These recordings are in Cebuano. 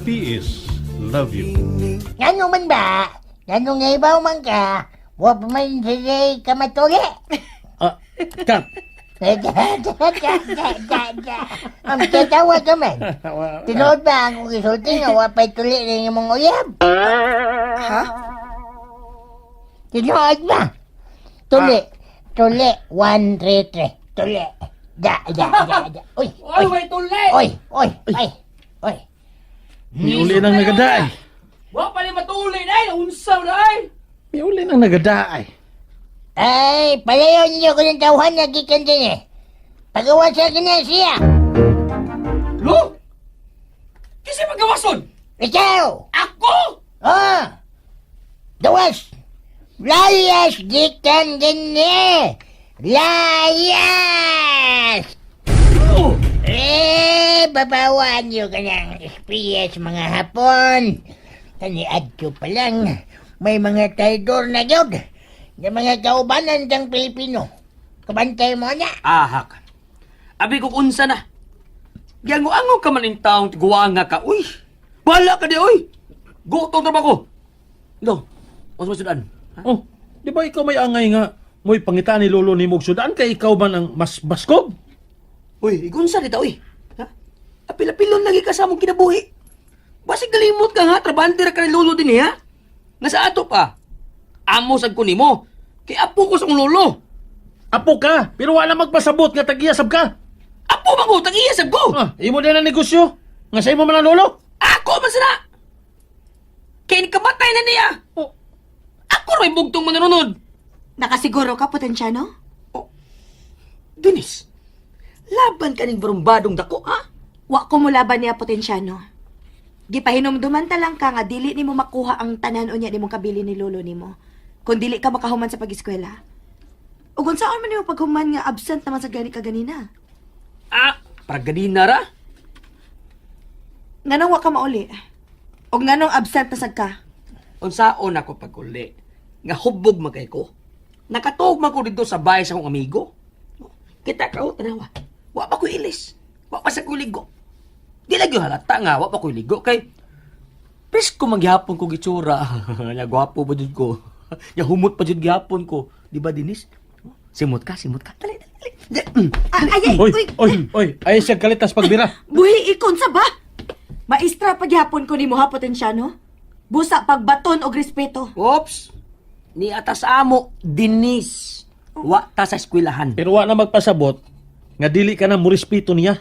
PS love you. Ngano man ba? Ngano nga ibaw man ka? Wa pa man sila kamatuli. Ah, Kap. Ang tatawa ka man. Tinuod ba ang akong gisulti nga wa pa'y tuli ng imong uyab? Ha? Tinuod ba? Tuli. Tuli. 1, 3, 3. Tuli. Da, da, da, da. Uy, Oy, way tuli! oy, oy, ay, oy. Miuli nang nagadaay. Wa pa ni matuli day, unsa day? Miuli nang nagadaay. Ay, palayo ninyo ko ng tawhan na gikan din eh. Pagawa sa akin na siya. Lo? Kasi magawason. Ikaw! Ako! Ah! Dawas! Layas gikan din eh! Layas! Oh! Eh, babawaan niyo ka ng SPS mga Hapon. Kani adto pa lang, may mga traidor na gyud. Nga mga kaubanan kang Pilipino. Kabantay mo na. Ahak. Abi ko unsa na. Giango-ango ka man in taong tiguanga ka. Uy! Bala ka di uy! Gutom na ba ko? Do. Unsa man sudan? Oh, di ba ikaw may angay nga mo'y pangita ni lolo ni Mog Sudan kay ikaw man ang mas baskog? Uy, igunsa dita uy. Ha? Apil-apilon lagi ka sa among kinabuhi. Basig kalimot ka nga, trabante ra ka ni lolo din eh, ha? Nasa ato pa. Amo sad ko nimo. Kay apo ko sa akong lolo. Apo ka, pero wala magpasabot nga tagiya sab ka. Apo man ko, tag-iya sab ko. Ah, imo din ang negosyo. Nga sa imo man ang lolo. Ako man sana. Kay kamatay na niya. Oh, Ako rin bugtong manunod. Nakasiguro ka, Potensyano? Oh. Dennis, laban ka ning barumbadong dako, ha? Wa ko mulaban niya, Potensyano. Gipahinumduman ta lang ka nga dili nimo makuha ang tanan unya nimong kabili ni lolo nimo. Kung dili ka makahuman sa pag-eskwela. Ug unsaon man nimo paghuman nga absent naman sa gani ka ganina? Ah, para ganina ra. Nganong wa ka mauli? Og nganong absent na sad ka? Unsaon ako pag-uli? Nga hubog magkay ko. Nakatuog man ko dito sa bahay sa akong amigo. Kita ka, oh, tanawa. Wa pa ko ilis. Wa pa sa kuligo. Di lagi halata nga, wa pa ko ligo. Kay, presko magyapon ko gitsura. Nya gwapo ba jud ko? Nya humot pa jud gyapon ko. Di ba, Dinis? Simot ka, simot ka. Dali, dali, dali. Ah, ay, ay, oy, uy, oy, oy, ay siya kalitas pagbira. Buhi ikon sa ba? Maestra pagyapon ko nimo ha, Potensyano? Busa pagbaton og respeto. Oops! Ni atas amo, Dinis. Wa ta sa eskwelahan. Pero wala magpasabot nga dili ka na morespeto niya.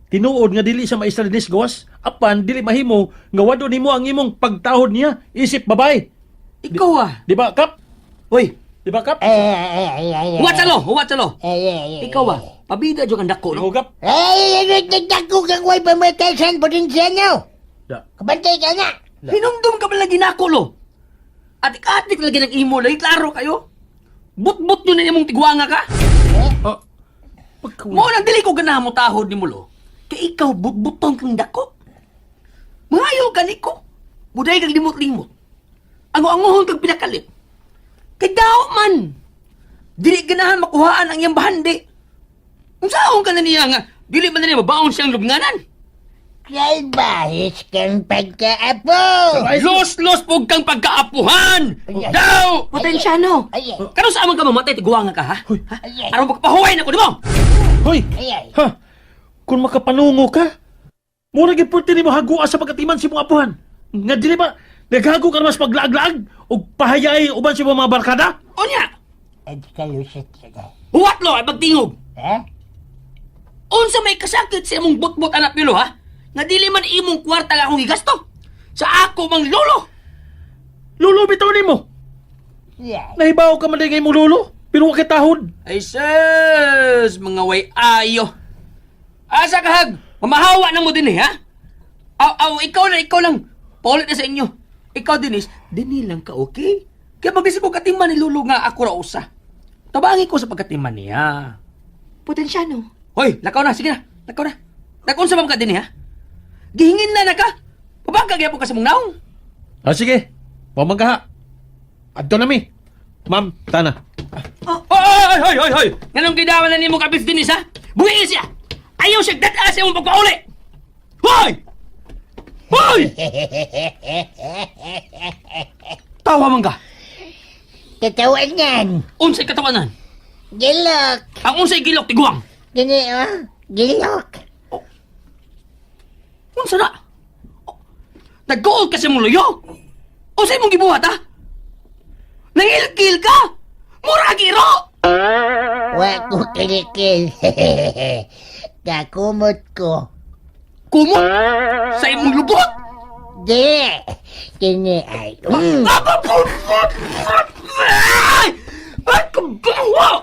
Tinuod nga dili siya maestra dinis gawas. Apan dili mahimo nga wado nimo ang imong pagtahod niya isip babay. Ikaw ah. Di ba, Kap? Uy, Di ba, Kap? Ay, ay, ay, ay, ay. huwat salo, huwat salo. Ay, ay, ay, Ikaw ah, pabida jud ang dako no. Ikaw, Kap? Ay, ay, nagdagko kang way pamatasan, Potensyano. Da. Kabantay ka na. Hinumdum ka ba lagi nako lo? Atik-atik lagi ng imo lagi klaro kayo. But-but nyo na imong tigwanga ka. Oh. Pagka- Mo nang dili ko ganahan mo tahod nimo lo. Kay ikaw but-buton kang dako. Mangayo ka niko. Buday kag limot-limot. Ango-angohon kag pinakalit. Kay daw man. Dili ganahan makuhaan ang iyang bahandi. Unsaon ka na niya nga dili man na niya mabaon siyang lubnganan. Salbahis kang pagkaapo. Los-los pug kang pagkaapuhan! Daw! Potensyano! Ay, ay, Kano sa amang ka mamatay, tiguanga ka, ha? Hoy. Ha? Aron magpahuway na ko, di mo? Hoy! ay, ay. Ha? Kung makapanungo ka, mura gyud pwerte nimo hagua sa pagkatiman sa imong apuhan. Nga dili ba naghago ka naman sa paglaag-laag ug pahayay uban sa imong mga barkada? Unya! At kalusot ka na. Huwat lo, ay pagtingog! Ha? Unsa may kasakit sa imong butbut anak nilo, ha? Nga dili man imong kwarta nga akong gigasto. Sa ako mang lolo! Lolo bitaw nimo. Yeah. Nahibaw ka man nga imong lolo, pero wa kay tahod. Ay sus, mga way ayo. Asa kahag, mamahawa na mo din eh, ha? Aw, aw, ikaw lang, ikaw lang. Paulit na sa inyo. Ikaw, Denise, dini lang ka, okay? Kaya mabisi ko katiman ni Lolo nga ako ra usa. Tabangi ko sa pagkatiman niya. Potensyano! Hoy, lakaw na, sige na. Lakaw na. Nakunsa ba ka din eh, ha? Gihingin na na ka. Pabangka gyapon ka sa mong naong. Ah, sige. Wa man kaha. Adto na mi. Ma'am, tana. Oh, hoy, hoy, hoy, hoy! Nganong gidawan na nimo kapis dinis, ha? Buhiin siya! Ayaw siya dad sa imong pagpauli! Hoy! Hoy! Tawa man ka. Katawanan. Unsay katawanan? Gilok. Ang unsay gilok tiguang. Gini, oh. Gilok. Unsa na? Oh, nagkuog ka sa imong luyo. Unsay imong gibuhat ha? Nangilkil ka. Mura giro. Wa ko kilikil. Kakumot ko. Kumo sa imong lubot. Di. Kini ay. Ay! Ay, kabawa!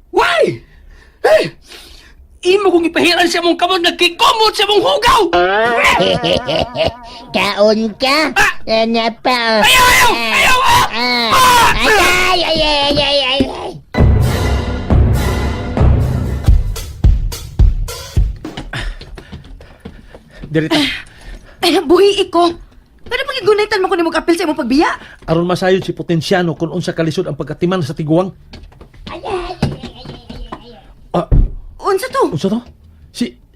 Way! Hey! Imo kong ipahiran sa mong kamot, nagkikumot sa mong hugaw! Kaon ka? Ah! Ano pa? Ayaw, ayaw! Ayaw! Ah! Ah! Ah! Ay, ay, ay, ay, ay, ay, ay. Dirita. Ay, buhi ko. Pero pagigunaitan mo ko nimo kapil sa imong pagbiya. Aron masayod si Potensyano kung unsa kalisod ang pagkatiman sa tiguang. Ah, Unsa to? unsa to?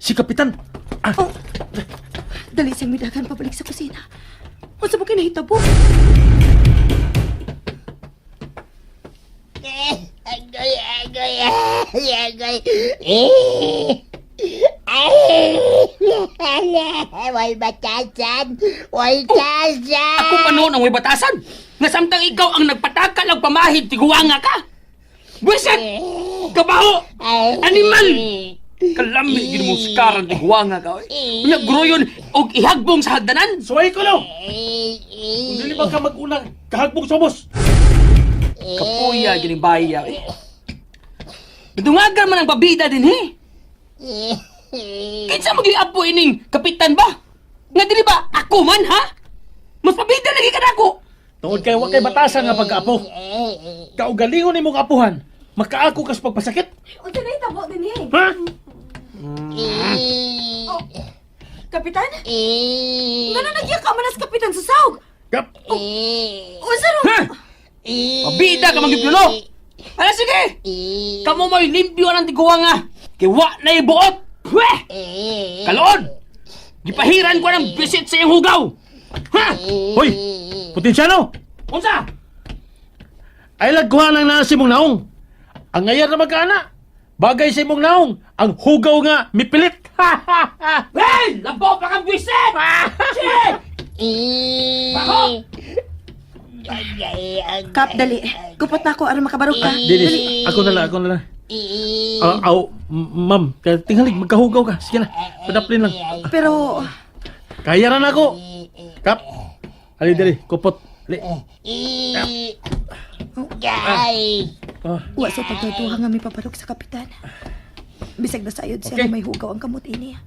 Si Kapitan. Ah, Oh. Dali siyang midagan pabalik sa kusina. Unsa ba kinahitabo? Eh, agoy, agoy, ay, agoy. Eh. Ay, way batasan, way tasan. Ako pa noon ang may batasan! Nga samtang ikaw ang nagpatakal ang pamahid, tiguanga ka! Buwisit! Kabaho! Ay. Animal! Kalami, gin mo skaran, tiguanga ka. Oy. Nagruyon og ihagbong sa hagdanan! Suway ko lang. Eh, Kung eh, dili ba ka mag-unang kahagbong somos. Kapuya, gining baya. Eh. Dungagan man ang pabida din, he. eh, eh. Kinsa mo apo ining kapitan ba? Nga dili ba ako man ha? Mas pabida lagi ka nako. Tungod kay wa kay batasan nga pagkaapo. Eh, eh. Kaugalingon nimong apuhan, makaako kas pagpasakit. Unsa nahitabo din eh? Ha? Eh, Kapitan? eh, Ngano nagyaka man as kapitan sa sawg? Kap. eh, Unsa ro? Ha? eh. Pabida ka magyulo. Ala sige. Eh, Kamo mo'y limpyo ang tiguang nga. Kay wa na ibuot. Pweh! eh. Kaloon! Gipahiran ko ng bisit sa iyong hugaw. Ha? Hoy, Potensyano! Unsa? Ay lagkuha ng nasa imong naong. Ang ngayar na magkaana. Bagay sa imong naong, ang hugaw nga mipilit. Hey! Labaw pa kang bisit! Shit! Eh. Baho! Ay, ay, ay, Kap, dali. Kupot na ako aron makabarog ka. Dinis, ako na lang, ako na lang. Eh. Ah, aw, ma'am, kaya tingalig, magkahugaw ka. Sige na, padaplin lang. Pero Kaya ra na ako. Kap, ali dali, kupot. Ali. Eh. Ay. Ah, wa sa pagduduha nga may pabarog sa kapitan. Bisag nasayod siya Okay. nga may hugaw ang kamot ini.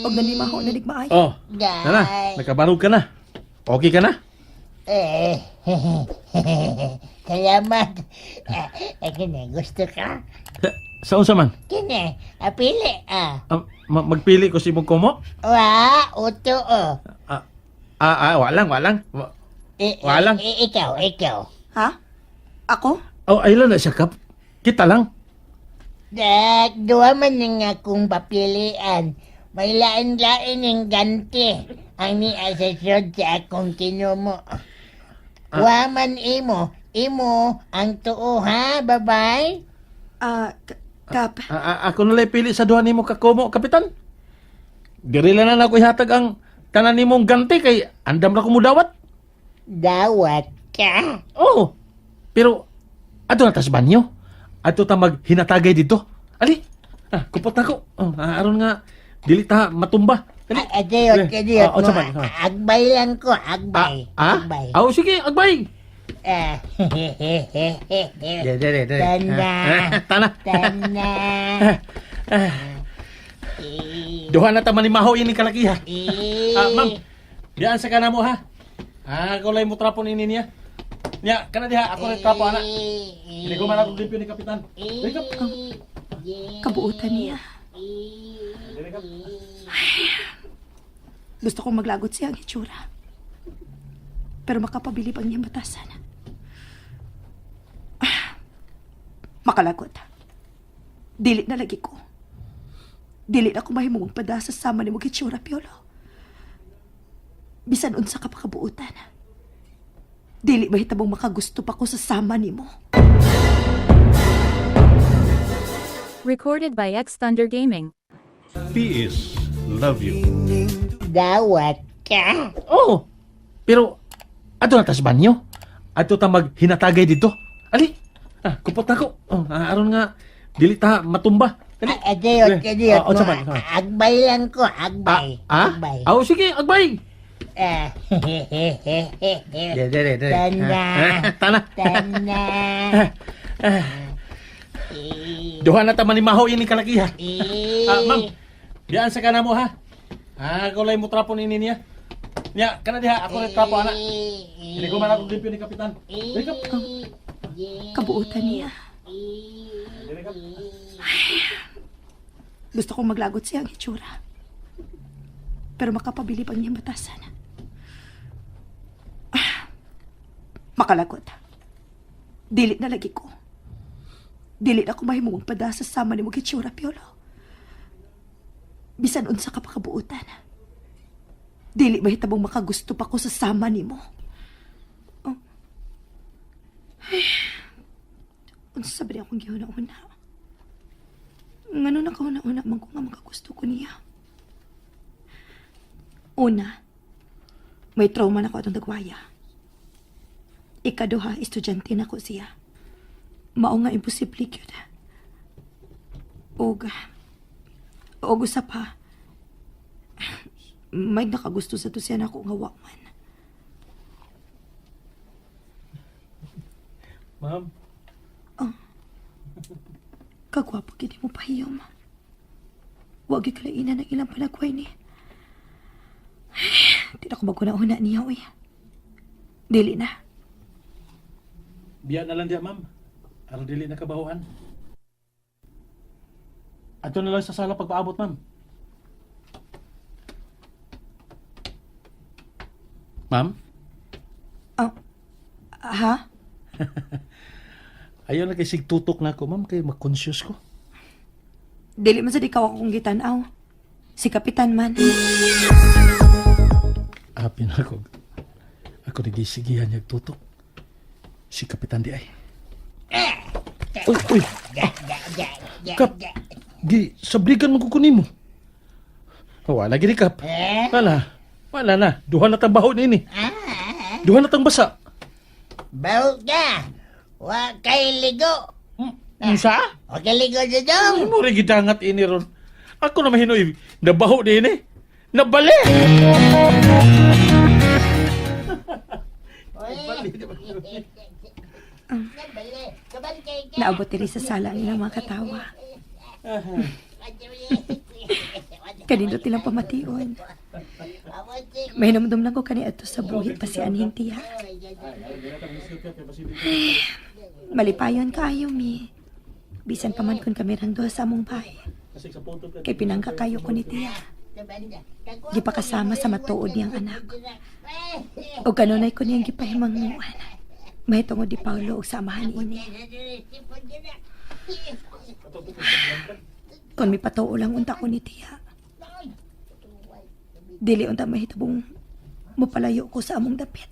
Og nanimaho na nigmaay. oh, na na, nakabarog ka na. Okay ka na? Eh. Salamat. Eh, kini, gusto ka? Sa unsa man? Kini, apili ah. Ah, magpili ko si imong kumo? Wa, uto oh. Ah, ah, ah, walang, walang. Eh, Walang. Eh, ikaw, ikaw. Ha? Ako? Oh, ay lang na siya, Kap. Kita lang. Dak, duwa man ang akong papilian. May lain-lain ang ganti. Ang ni-asesyon sa akong kinumo. Wa man imo, imo ang tuo ha, babay? Ah, Kap. Ah, ah, ako na lang pili sa duha nimo ka kumo, kapitan. Diri lang na ako ihatag ang tanan nimong ganti kay andam ra ko mudawat. Dawat ka. Oo. Pero ato na tas banyo. Ato ta maghinatagay dito. Ali. Ah, kupot na ko. Oh, ah, aron nga dili ta matumba. Dali. Adiyot, adiyot Ah, mo. unsa man, unsa man? Agbay lang ko, agbay. Ah, Agbay. ah? Oh, sige, agbay. Ah. Dere, dere, dere. Tana. Tana. Tana. Ah. Duha na ta manimaho ini kalakiha. Eh. Ah, ma'am. Diyan sa kana mo ha. Ah, ako lang mo trapo ni niya. Nya, kana diha ako lang trapo ana. Dili ko man ako limpyo ni kapitan. Dili ka. Kabuutan niya. Dili ka. Gusto kong maglagot siya ang itsura. Pero makapabilib ang niyang batasan. Ah, makalagot. Dili na lagi ko. Dili na ko mahimong pada sa sama ni mong itsura, Piolo. Bisan unsa ka pa kabuutan. Dili mahitabong makagusto pa ko sa sama nimo. Recorded by X Thunder Gaming. PS love you. Dawat ka. Oo. Pero ato na ta sa banyo. Ato ta maghinatagay dito. Ali. Ah, kupot na ko. Oh, aron nga dili ta matumba. Dali. Adiyot, adiyot Ah, unsa man, unsa man? Agbay lang ko, agbay. Ah? Agbay. Ah, oh, sige, agbay. Ah. Dere, dere, dere. Tana. Tana. Tana. Duha na ta manimaho ini kalakiha. Eh. Ah, ma'am. Diyan sa kana mo ha. Ah, ako lay mo trapo nini niya. Nya, kana diha ako rin trapo ana. Dili ko man ako limpyo ni kapitan. Dili ka. Kabuutan niya. Dili ka. Gusto kong maglagot siya ang itsura. Pero makapabili pang niyang batasan. Ah, makalagot. Dili na lagi ko. Dili na ko mahimong pada sa sama ni mo itsura, Piolo. Bisan unsa ka pa kabuutan. Dili mahitabong makagusto pa ko sa sama nimo. Oh. Ay, unsa ba akong gihuna-una? Ngano nakauna-una man ko nga makagusto ko niya. Una, may trauma na ko atong dagwaya. Ikaduha, estudyante na ko siya. Mao nga imposible gyud. Og, og usa pa, may nakagusto sa to siya na ako nga wa man. Ma'am, Kagwapo gid mo pahiyom. Wa gyud kalainan ang ilang panagway ni. Di na ko maguna-una niya, uy. Dili na. biya na lang diya, ma'am. Aron dili na kabahuan. Ato na lang sa sala pagpaabot, ma'am. Ma'am? Ah, ha? Ayaw na kay sigtutok na ako, ma'am, kay makonscious ko. Dili man sa di ka akong gitan-aw. Si Kapitan man. Apin ako. Ako nagisigihan niya tutok. Si Kapitan di ay. Uy, uy! Ga, ga, ga, ga, Kap! ga. Gi, sabligan mo kukunin mo. Wala gini, Kap. Eh? Wala. Wala na. Duha na tang baho nini. Ah, Duha na tang basa. bawo ka. Wa kay ligo. Unsa? Wa kay ligo dudong. Ay, mo rin gidangat ini ron. Ako na mahinoy. Nabaho din eh. Nabali! Naabot diri sa sala ang ilang mga katawa. Kanindot nilang pamation. May namdum lang ko kani adto sa buhi pa si anhing tiya. Ay, malipayon kaayo mi. Bisan pa man kun kami rang duha sa among bahay. Kay pinangka kayo ko ni tiya. Gipakasama sa matuod niyang anak. O kanunay ko niyang gipahimanguan. May tungod di Paulo og samahan ini. Kung may patuo lang unta ko ni tiya. Dili unta mahitabong mapalayo ko sa among dapit.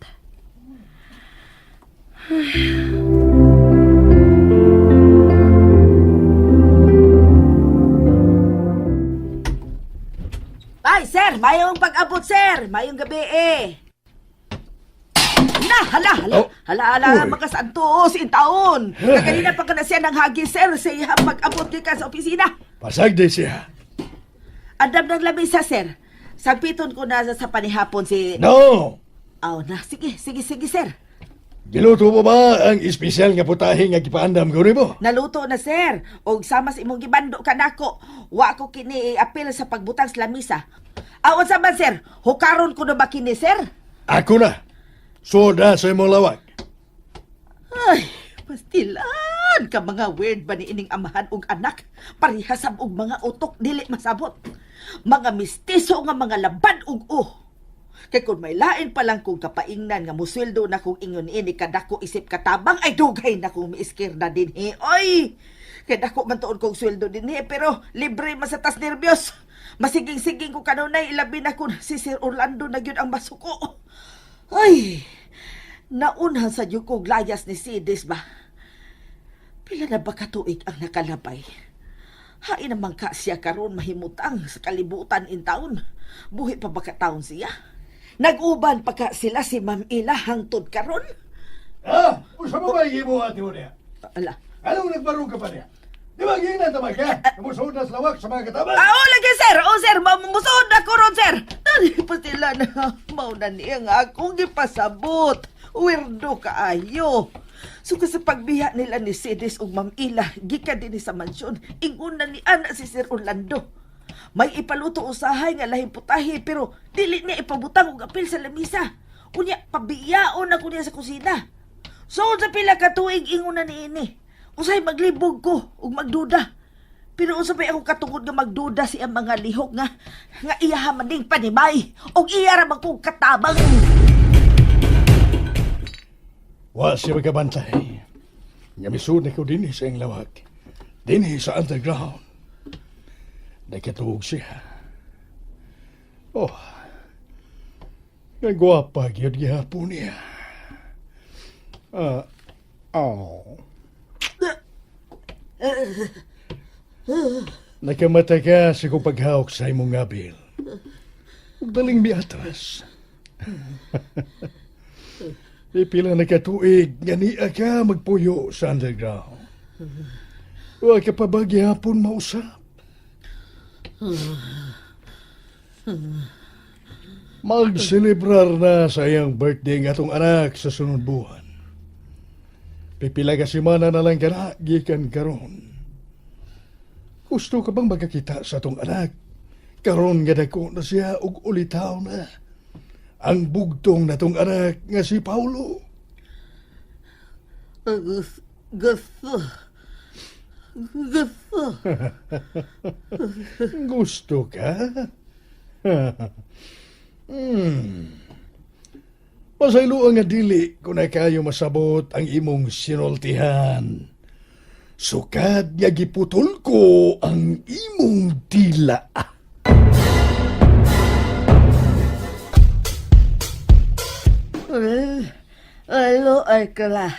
Ay, sir, mayong pag-abot, sir. Mayong gabi eh. Na, hala, hala. Oh. Hala, hala, Uy. makasantos in taon. Kaganina pa ka na siya ng hagi, sir, sa iyang pag-abot ka sa opisina. Pasag di siya. Andam ng lamisa, sir. Sagpiton ko na sa panihapon si... No! Aw na, sige, sige, sige, sir. Giluto mo ba ang espesyal nga putahe nga gipaandam ko nimo? Naluto na, sir. Og sama sa imong gibando kanako. Wa ko kini apil sa pagbutang sa lamisa. Aw, unsa man, sir? Hukaron ko na ba kini, sir? Ako na. Soda sa imong lawak. Ay, pastilan ka mga weird ba ni ining amahan og anak? Parihasab og mga utok dili masabot. Mga mistiso nga mga laban og oh. Kay kung may lain pa lang kong kapaingnan nga musweldo na kong ingon ini kadako isip katabang ay dugay na kong miiskirda dinhi. Oy! Kay dako man tuon kong sweldo dinhi pero libre man sa tas nervyos. Masiging-siging ko kanunay ilabi na kun si Sir Orlando na gyud ang masuko. Ay, naunhan sa gyud kog layas ni Sides ba? Pila na ba katuig ang nakalabay? Hain naman ka siya karon mahimutang sa kalibutan in taon. Buhi pa ba ka taon siya? Nag-uban pa ka sila si Ma'am Ila hangtod karon? Ha? Usa mo ba gibuhat nimo niya? Ala. Anong nagbarog ka pa niya? Di ba ginan tamay ka? Namusuod na sa lawak sa mga katabang. Ah, oh, lagi sir! Oh, sir! Mamusuod na ko ron, sir! Dali pa sila na mauna niya nga akong gipasabot. Weirdo kaayo. So sa pagbiya nila ni Sides ug Ma'am Ila, gikan din sa mansyon, ingon na ni ana si Sir Orlando. May ipaluto usahay nga lahing putahe pero dili niya ipabutang og apil sa lamisa. Unya, pabiyaon ako niya sa kusina. So sa pila ka tuig ingon na niini. Usahay maglibog ko ug magduda. Pero unsa pay ako katungod nga magduda si ang mga lihok nga nga iya man ding panimay ug iya ra man kong katabang. Wa siya magkabantay. Nga misuod na ko dinhi sa iyang lawak. Dinhi sa underground. Nakatuog siya. Oh. Nga gwapa gyud gihapon niya. Ah, oh. Nakamata ka sa kong paghawak sa imong ngabil. Ug daling miatras. Ipila na katuig nga niya ka magpuyo sa underground. Wa ka pa ba gihapon mausap? Magselebrar na sa iyang birthday ng atong anak sa sunod buwan. Pipila ka semana na lang kana gikan karon. Gusto ka bang magkakita sa atong anak? Karon nga dako na siya ug ulitaw na. Ang bugtong natong anak nga si Paulo. Gusto. Gusto. Gusto ka? Pasaylo nga dili kung na kayo masabot ang imong sinultihan. Sukad nga giputol ko ang imong dila. Alo ay kala.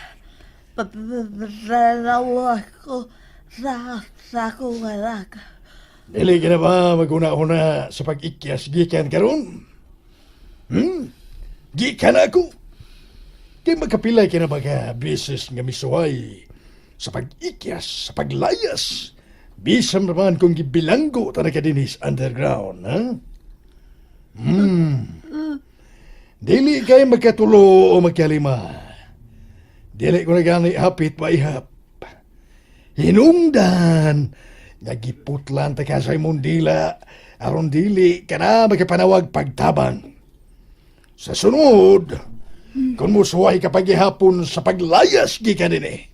Patanawa ko sa akong anak. Dili ka na ba maguna-una sa pag-ikyas gikan karon? Hmm? Gikan ako. Kay magkapilay ka na ba ka beses nga misuway sa pag-ikyas, sa paglayas. Bisam naman kung gibilanggo ta na ka dinis underground, ha? Hmm. Dili kay magkatulo o magkalima. Dili ko na gani hapit maihap. Hinungdan, nagiputlan ta ka sa imong dila, aron dili ka na magkapanawag pagtabang. Sa sunod, kung musuway ka paghihapon sa paglayas gikan dinhi,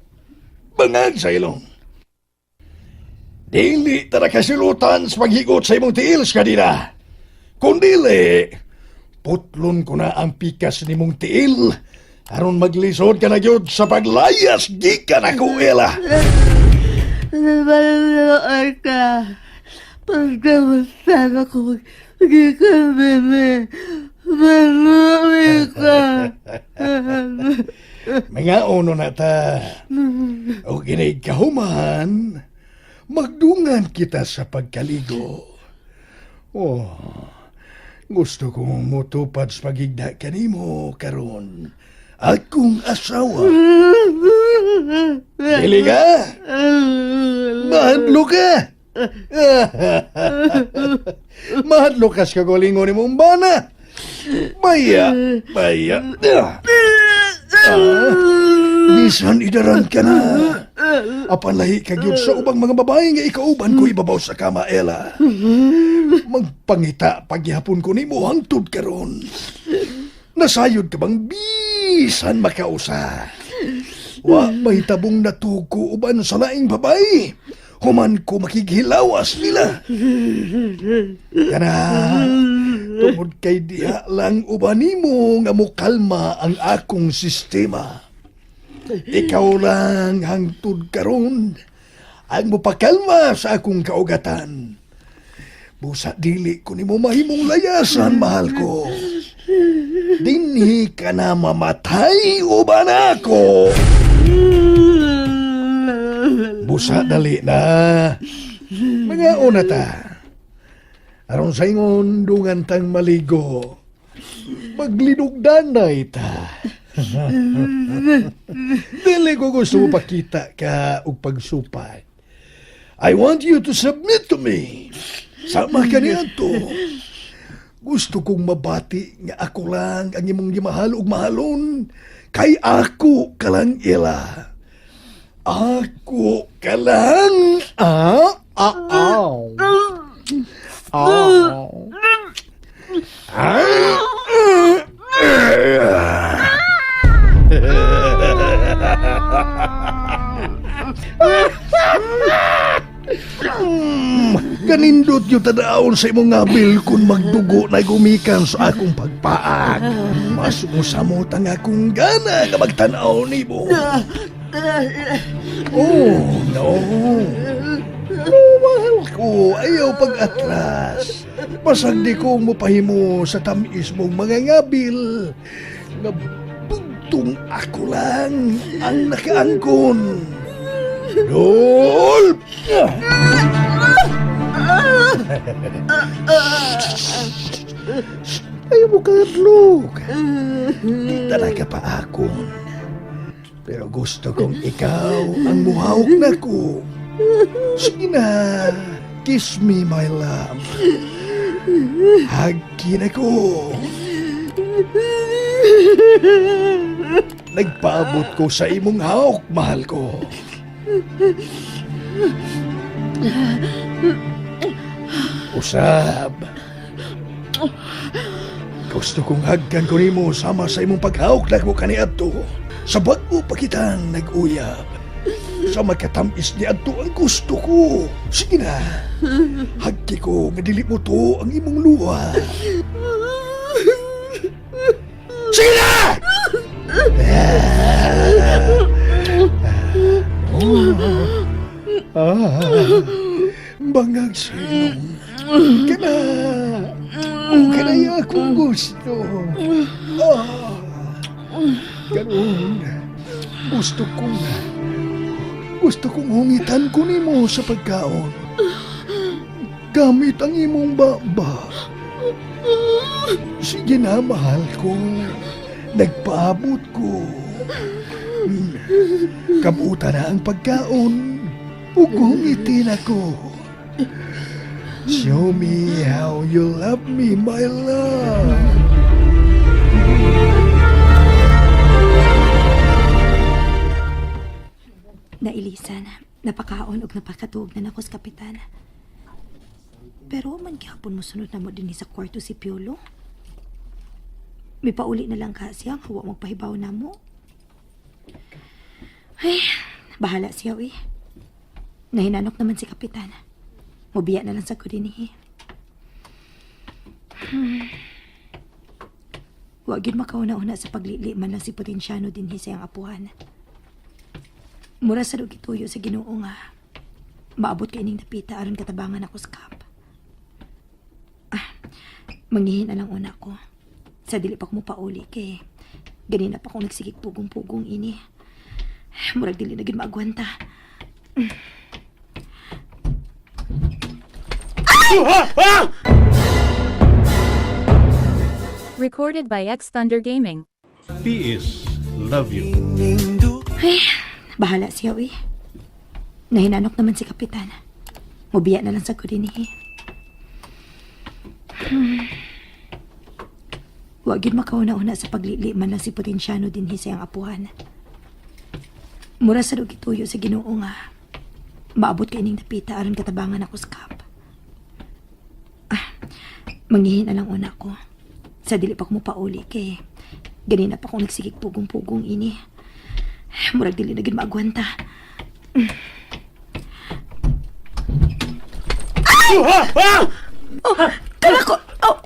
bangag sa ilong. Dili ta na kasilutan sa paghigot sa imong tiil sa kadina. Kung dili, putlon ko na ang pikas nimong tiil aron maglisod ka na gyud sa paglayas gikan ako, Ella. Alo ay ka. Pagkamusta ako gikan bebe. Maluwi ka. Mga uno na ta. O ginig kahuman, magdungan kita sa pagkaligo. Oh, gusto kong mutupad sa pagigda kanimo karon. Akong asawa. Dili ka? Mahadlo ka! Mahadlo ka sa kagalingon ni mong bana. Baya, baya. Ah, bisan idaran ka na. Apan lahi ka gyud sa ubang mga babae nga ikauban ko ibabaw sa kama, Ella. Magpangita pagyapon ko nimo hangtod karon. Nasayod ka bang bisan makausa? Wa may tabong natuko uban sa laing babae. Human ko makighilawas nila. Kana, tungod kay diha lang uban nimo nga mokalma ang akong sistema. Ikaw lang hangtod karon ang mopakalma sa akong kaugatan. Busa dili ko nimo mahimong layasan, mahal ko. Dinhi ka na mamatay uban ako. Busa dali na. Mga una ta. Aron sa ingon dungan tang maligo. Maglinugdanay ta. Dili ko gusto mo pakita ka og pagsupay. I want you to submit to me. Sama ka niadto. Gusto kong mabati nga ako lang ang imong gimahal ug mahalon kay ako ka lang ila. Ako ka lang. Ah, ah, ah. Ah. Ah. Ganindot yung tadaon sa imong ngabil kung magdugo na gumikan sa akong pagpaak. Mas musamot ang akong gana nga magtanaw nimo. Oh, no. No, mahal ko. Ayaw pag-atras. Basag di ko mupahimo sa tamis mong mga ngabil. Nga bugtong ako lang ang nakaangkon. Dol! Ayaw mo kadlok. Di talaga pa akon. Pero gusto kong ikaw ang muhawk na ko. Sige na. Kiss me, my love. Hagkin ako. Nagpaabot ko sa imong hawk, mahal ko. Usab. Gusto kong hagkan ko nimo sama sa imong paghawk na ko kaniadto. Sa bag-o pa kitang nag-uyab. Sa magkatamis ni adto ang gusto ko. Sige na. Hagki ko nga dili mo to ang imong luha. Sige na! Ah, bangag sa ilong. Kana, o kanaya akong gusto. Ah, karon, gusto kong hungitan ko nimo sa pagkaon. Gamit ang imong baba. Sige na, mahal ko. Nagpaabot ko. Kabuta na ang pagkaon. Ug hungitin ako. Show me how you love me, my love. Nailisan, napakaon og napakatuog na nako sa kapitan. Pero man gihapon mo sunod na mo dinhi sa kwarto si Piolo. May pauli na lang ka siya, hawa magpahibaw na mo. Ay, bahala siya, uy. Nahinanok naman si kapitan. Mubiya na lang sa ko dinhi. Wa gyud makauna-una sa paglili man lang si Potensyano dinhi sa iyang apuhan. Mura sa gituyo sa Ginoo nga. Maabot ka ining dapita aron katabangan ako sa kap. Ah, manghihin na lang una ko. Sa dili pa ko mopauli kay ganina pa akong nagsigig pugong-pugong ini. Murag dili na gyud maagwanta. Recorded by X Thunder Gaming. PS Love you. Ay, bahala siya, uy. Nahinanok naman si Kapitan. Mubiya na lang sa ko dinhi. Wa gyud makauna-una sa paglili man lang si Potensyano dinhi sa iyang apuhan. Mura sa gituyo sa Ginoo nga. Maabot ka ining dapita aron katabangan ako sa kap. Ah, manghihin na lang una ko. Sa dili pa ko mopauli kay ganina pa akong nagsigig pugong-pugong ini. Murag dili na gyud maagwanta. Oh, kala ko. Oh,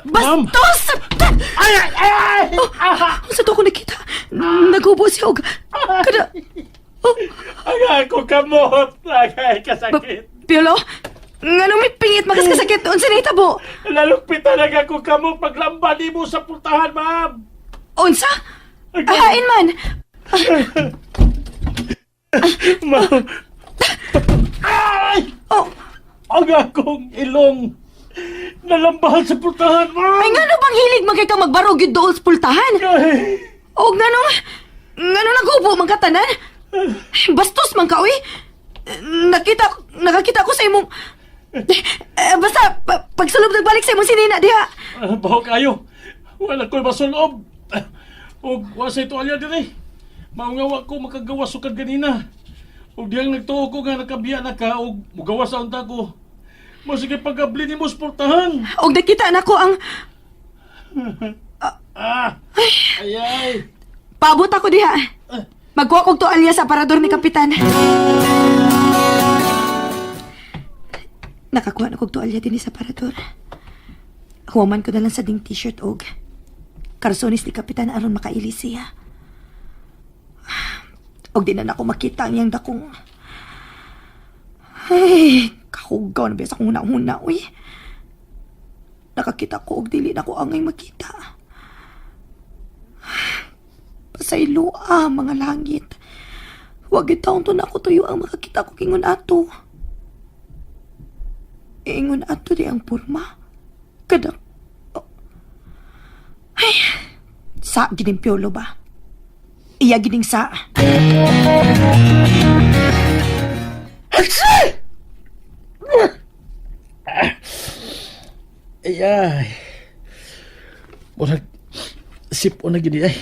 Ma'am! bastos! Ay, ay, ay! Oh, sa to ko nakita. Naghubo siya og kada. Oh, Agay ko kamot! Agay kasakit! Piolo? Nganong may pingit magas kasakit? Unsa nahitabo? Lalukpit talaga ko kamo paglamba nimo sa pultahan, ma'am. Unsa? Hain man. Ma'am. Ay! Oh, Ang akong ilong nalambahan sa pultahan, ma'am. ay ngano bang hilig man kay ka magbarog yun dool sa pultahan? Ay! O ngano nagubo man ka tanan? Bastos man ka, uy. Nakita, nakakita ko sa imong... Eh, basta, pagsulob nagbalik sa imong sinina diha. Ah, baho kayo. Wala ko'y masulob. Og wa sa ito alya dire. Maungawa ko makagawas sukad ganina. Og diyang nagtuo ko nga nakabiya na ka og mugawas sa unta ko. Masige pagabli nimo sa pultahan. Og nakita na ko ang... Ah! Ay ay. Paabot ako diha. Magkuha kog tualya sa aparador ni Kapitan. Nakakuha na kog tualya dinhi sa aparador. Huwaman ko na lang sa ding t-shirt og karsonis ni Kapitan aron makaili siya. Og di na nako makita ang iyang dakong... Ay, kahugaw na biya sa akong huna-huna, uy. Nakakita ko og dili na ko angay makita. Pasaylo ah, mga langit. Huwag itaon to na ako tuyo ang makakita ko kingon ato. Ingon ato di ang purma. Kada... Oh. Ay, sa gining Piolo ba? Iya gining sa. Ay ay. Murag sip-on na gini ay.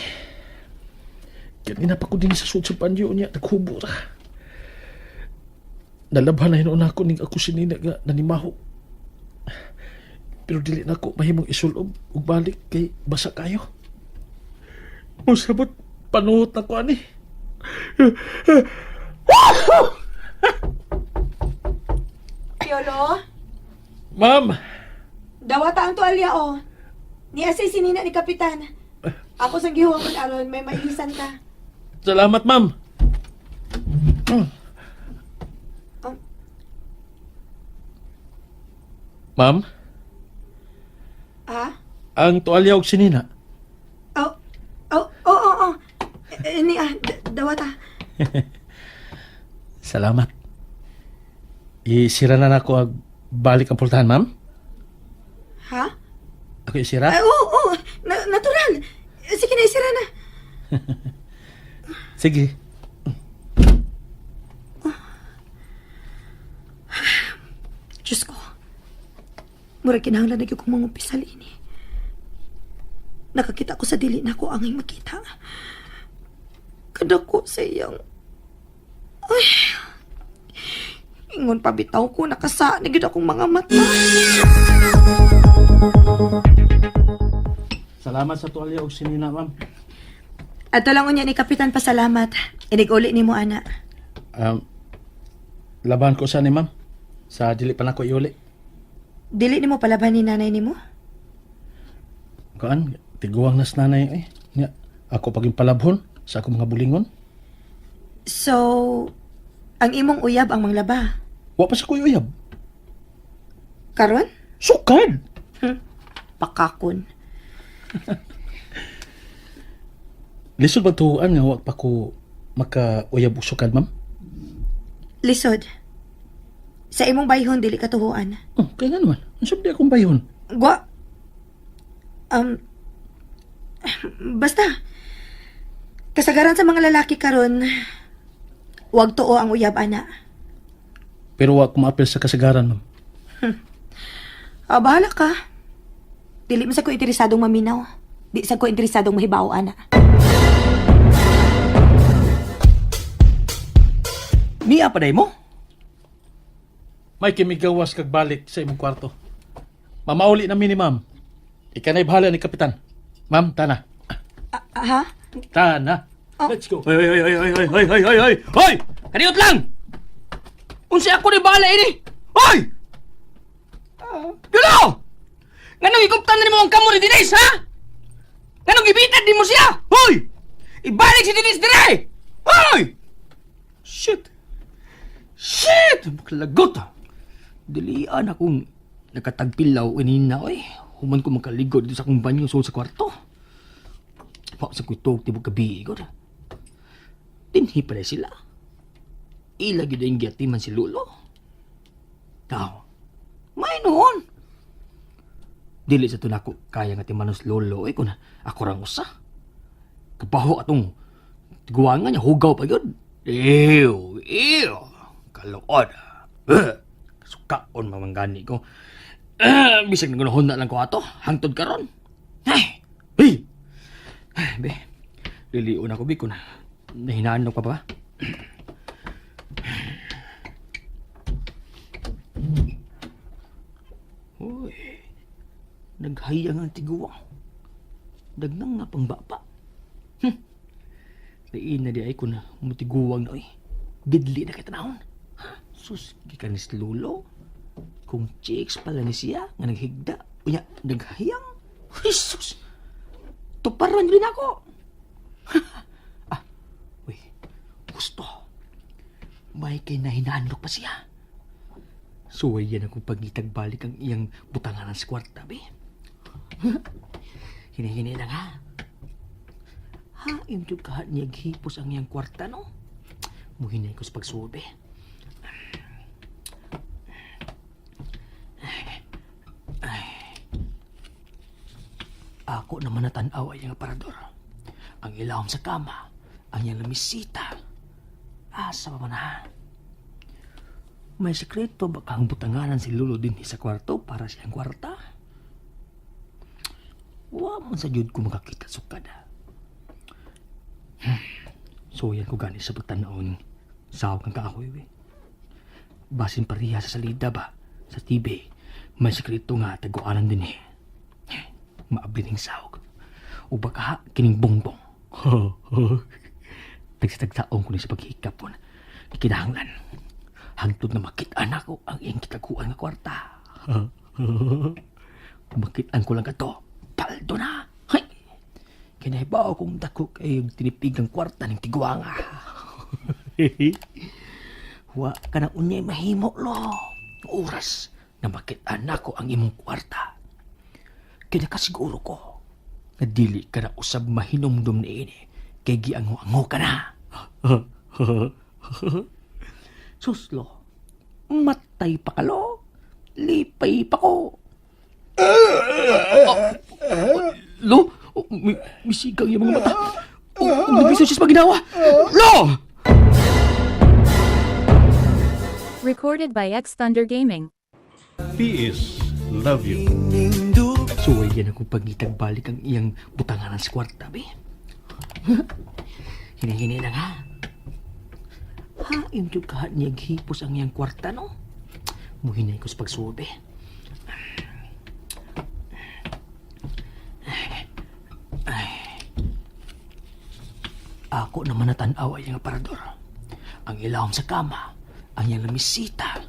Ganina pa ko din sa sud sa banyo niya naghubo ra. Nalabhan na hinuon ako ning ako sinina nga nanimaho. Pero dili na ako mahimong isulob ug balik kay basa kayo. Musabot panuhot na ko ani. Piolo, Ma'am, dawata ang tuwalya oh. Niya say sinina ni Kapitan. Ako sang gihuwang aron may mailisan ka. Salamat, ma'am. Ma'am, Ha? ang tuwalya og sinina. Oh, oh, oh, oh, oh. Eh, ni ah, dawata. Salamat. Isira na nako ang balik ang pultahan, ma'am. Ha? Ako isira? Ay, oo, oo. Natural. Sige na, isira na. Sige. Diyos ko. Mura kinahanglan na gyud kong mangumpisal ini. Nakakita ko sa dili na ako angay makita. Kadako sa iyang... Ay! Ingon pa bitaw ko, nakasa na gyud akong mga mata. Salamat sa tuwalya og sinina, ma'am. Ato lang unya ni Kapitan pasalamat. Inig-uli ni mo, ana. Laban ko sa ni ma'am. Sa dili pa nako iuli. Dili nimo palaban ni nanay nimo? Kaan, tiguang nas nanay eh. Nya, ako paging palabhon sa akong mga bulingon. So, ang imong uyab ang manglaba. Wa pa sa kuy uyab. Karon? Sukad! Pakakon. Lisod ba tuhuan nga wa pa ko maka-uyab og sukad, ma'am? Lisod. Sa imong bayhon dili ka tuhuan. Oh, kaya nga naman. Ang sabdi akong bayhon. Gwa. Basta. Kasagaran sa mga lalaki karon, wag tuo ang uyab ana. Pero wa ko maapil sa kasagaran, ma'am. Ah, bahala ka. Dili man sa ko interesadong maminaw. Di sa ko interesadong mahibaw ana. Niya pa mo? May kimigawas kag balik sa imong kwarto. Mamauli na mi ni ma'am. Ika na'y bahala ni Kapitan. Ma'am, tana. Ah, ha? Tana. Oh. Let's go. Hoy, hoy, hoy, hoy, hoy, hoy, hoy, hoy, hoy, hoy! Kaniot lang! Unsa ako ni bala ini? Hoy! Dulo! Nganong ikuptan na nimo ang kamo ni Denise, ha? Nganong ibitad nimo siya? Hoy! Ibalik si Denise dire! Hoy! Shit! Shit! Maklagot ah! Dilian akong nakatagpilaw inina oy. Human ko makaligo dito sa akong banyo sulod sa kwarto. Pa sa kuitog tibok gabi gud. Dinhi pa sila. Ila gyud ang giatiman si Lolo. Kaw. May noon. Dili sa tunako kaya nga timanos lolo eh kun ako rang usa. Kabaho atong tiguangan niya hugaw pa gyud. Ew, ew. Kaluod. Eh, sukaon mamanggani ko. Eh, bisag nagunahon na lang ko ato. Hangtod karon. Ay, hey. Ay, be. Lilion ako, be, kun nahinaan pa ba? Uy, naghayang ang tiguang. Dagnang nga pang baba. Diin na di ay kun mutiguang na oy. Bidli na kay tanahon. Ha? Sus, gikan ni si Lolo. Kung chicks pala ni siya nga naghigda, unya naghayang. Jesus! Tuparan din ako. Ah, uy, gusto. May kinahinanlok pa siya. Suway yan akong pagitag balik ang iyang butangan sa kwarta, be. Hinihini lang ha. Ha, imtub ka niya gihipos ang iyang kwarta, no? Muhinay ko sa pagsubi. Ay. Ako naman natanaw ay ang aparador. Ang ilawom sa kama, ang iyang lamisita. Asa pa man ha? May sekreto ba kang butanganan si Lolo din sa kwarto para sa iyang kwarta? Wa man sa jud ko makakita sukada. So yan ko gani sa pagtanaw ning sawag kang kahoy we. Basin pareha sa salida ba sa TV, may sekreto nga taguanan din eh. Maabli ning sawag. O baka kining bongbong. Tagsitagtaong ko ni sa paghikapon. Kinahanglan. Hangtod na makit-an ako ang iyang kitaguan nga kwarta. Makit-an ko lang kato. Paldo na. Hay! Kinahibaw kong dako kay tinipig ang kwarta ng tiguanga. Wa ka na unyay mahimo lo. Oras na makit-an nako ang imong kwarta. Kinakasiguro ko na dili ka na usab mahinumdum ni ini kay giango-ango ka na. Suslo, matay pa ka lo. Lipay pa ko. Lo, oh, misigang yung mga mata. Oh, nagbiso siya sa paginawa. Lo! Recorded by X Thunder Gaming. PS Love you. Suway yan akong pagitag balik ang iyang butanganan sa kwarta, be. Hinihini lang ha. Ha, imtub ka niya gihipos ang iyang kwarta, no? Muhinay ko sa pagsubi. Ay. Ako naman natanaw ay ang aparador. Ang ilawom sa kama, ang iyang lamisita.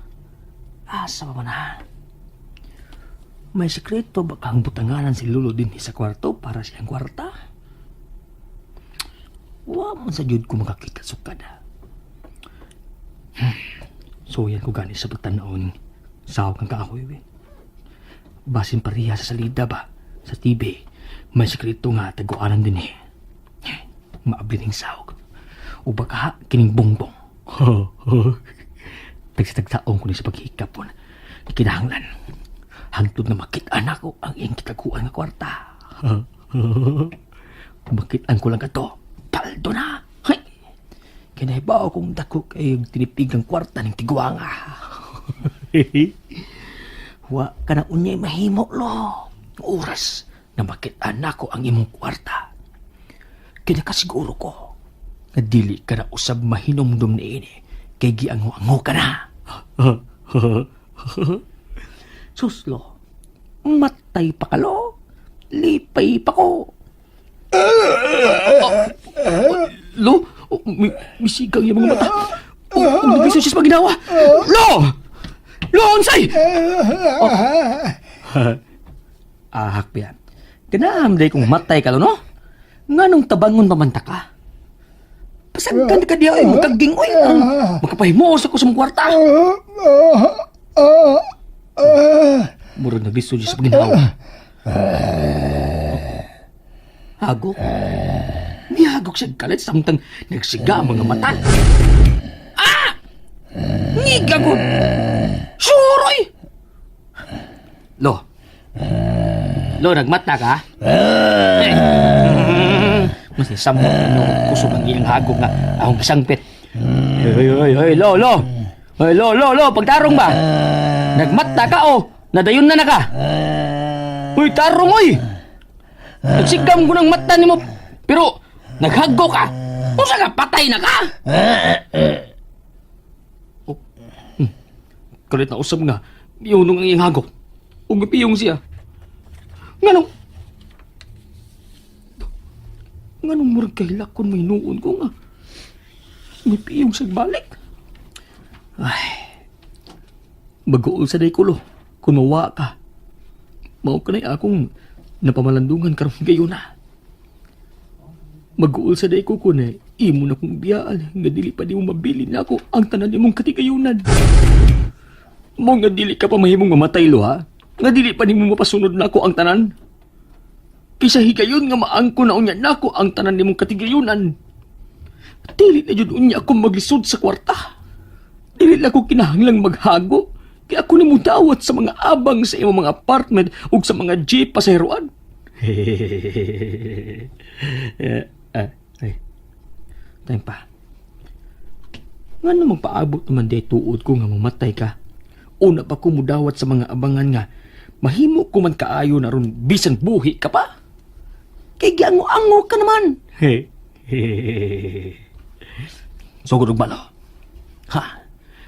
Asa pa man ha? May sekreto ba kang butanganan si Lolo din sa kwarto para sa iyang kwarta? Wa man sa jud ko makakita sukada. So yan ko gani sa pagtanaw ning sawag kang kahoy we. Basin pareha sa salida ba sa TV, may sekreto nga taguanan din eh. Maabli ning sawag. O baka kining bongbong. Tagsitagtaong ko ni sa paghikapon. Kinahanglan. Hangtod na makit-an ako ang iyang kitaguan nga kwarta. Makit-an ko lang kato. Paldo na. Hay! Kinahibaw kong dako kay tinipig ang kwarta ng tiguanga. Wa ka na unyay mahimo lo. Oras na makit-an nako ang imong kwarta. Kinakasiguro ko na dili ka na usab mahinumdum ni ini kay giango-ango ka na. Suslo, matay pa ka lo. Lipay pa ko. Lo, oh, misigang yung mga mata. Oh, nagbiso siya sa paginawa. Lo! Lo, unsay! Oh. Ahak ba yan? Kinaham day kung matay ka lo, no? Nga nung tabangon pamanta ka? Pasagkan ka diya, ay, magkaging, oy. Magkapahimuos ako sa mong kwarta. Murag naglisod siya sa paginhawa. Hagok. Mihagok siya kalit samtang nagsiga ang mga mata. Ah! Ngiga ko! Suroy! Lo. Lo, nagmata ka? Eh. Mas nisamot no kusog ang iyang hagok nga akong gisangpit. Hoy, hoy, hoy, lo, lo. Hoy, lo, lo, lo, pagtarong ba? Nagmata ka o? Nadayon na na ka? Uy, tarong, oy! Nagsigam ko ng mata nimo, pero naghago ka. Usa ka, patay na ka! Oh. Kalit na usab nga, iyong ang iyang hagok. Ug piyong siya. Nganong? Nganong murag kahilakon may nuon ko nga. May piyong sa balik. Ay, bagool sa day kulo. Kung mawa ka, mao ka na akong napamalandungan karong gayon na. Mag-uul sa day ko kun eh, imo na kong biyaan nga dili pa di mo mabili na ako ang tanan nimong katigayunan. Mo nga dili ka pa mahimong mamatay lo ha? Nga dili pa nimo mapasunod na ako ang tanan? Kaysa higayon nga maangko na unya nako ang tanan nimong katigayunan. Dili na jud unya ako maglisod sa kwarta. Dili na ko kinahanglang maghago. Kaya ako nimo dawat sa mga abang sa imong mga apartment ug sa mga jeep pasaheroan. Eh, ay. Time pa. Nga namang paabot naman di tuod ko nga mamatay ka. Una pa ko mudawat sa mga abangan nga mahimo ko man kaayo na ron bisan buhi ka pa. Kay giango-ango ka naman. Sugod og balo. Ha?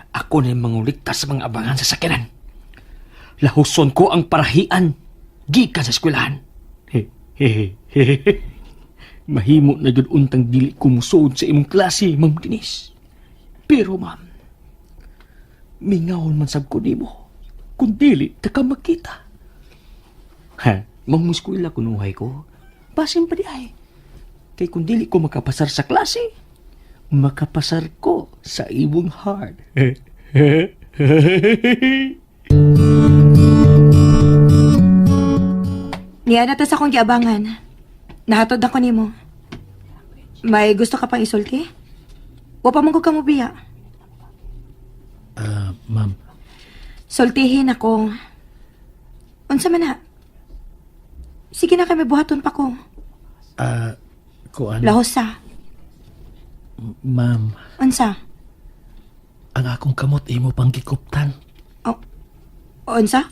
Ako na yung mangulikta sa mga abangan sa sakyanan. Lahuson ko ang parahian. Gikan sa eskwelahan. Mahimo na jud untang dili ko musuod sa imong klase, Ma'am Denise. Pero ma'am, mingawon man sab ko nimo kung dili ta ka makita. Ha, ma'am eskwela kunuhay ko. Basin pa di ay. Kay kung dili ko makapasar sa klase, makapasar ko sa imong heart. Niya na ta sa akong giabangan. Nahatod ako nimo. May gusto ka pang isulti? Wa pa man ko kamubiya. Ah, ma'am. Sultihin ako. Unsa man na? Sige na kay may buhaton pa ko. Ah, kuan. Lahos sa. Ma'am, Unsa? ang akong kamot imo pang gikuptan. Oh. Unsa?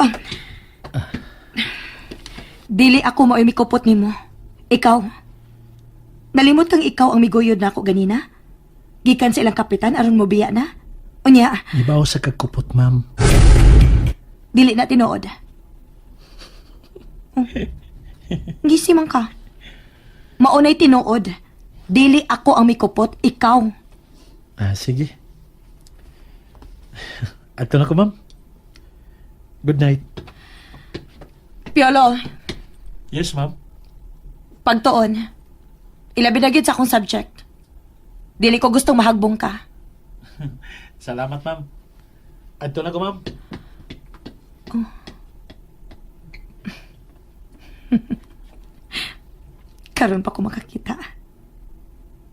Oh. Dili ako mao'y mikupot nimo. Ikaw. Nalimot kang ikaw ang miguyod na ako ganina? Gikan sa ilang kapitan aron mobiya na? Unya, Ibaw sa kagkupot, ma'am. dili na tinuod. Oh. Gisi man ka. Maunay tinuod. Dili ako ang mikupot, ikaw. Ah, sige. Adto na ko, ma'am. Good night. Piolo, Yes, ma'am. pagtuon. Ilabi na gyud sa akong subject. Dili ko gustong mahagbong ka. Salamat, ma'am. Adto na ko, ma'am. Karon pa ko makakita.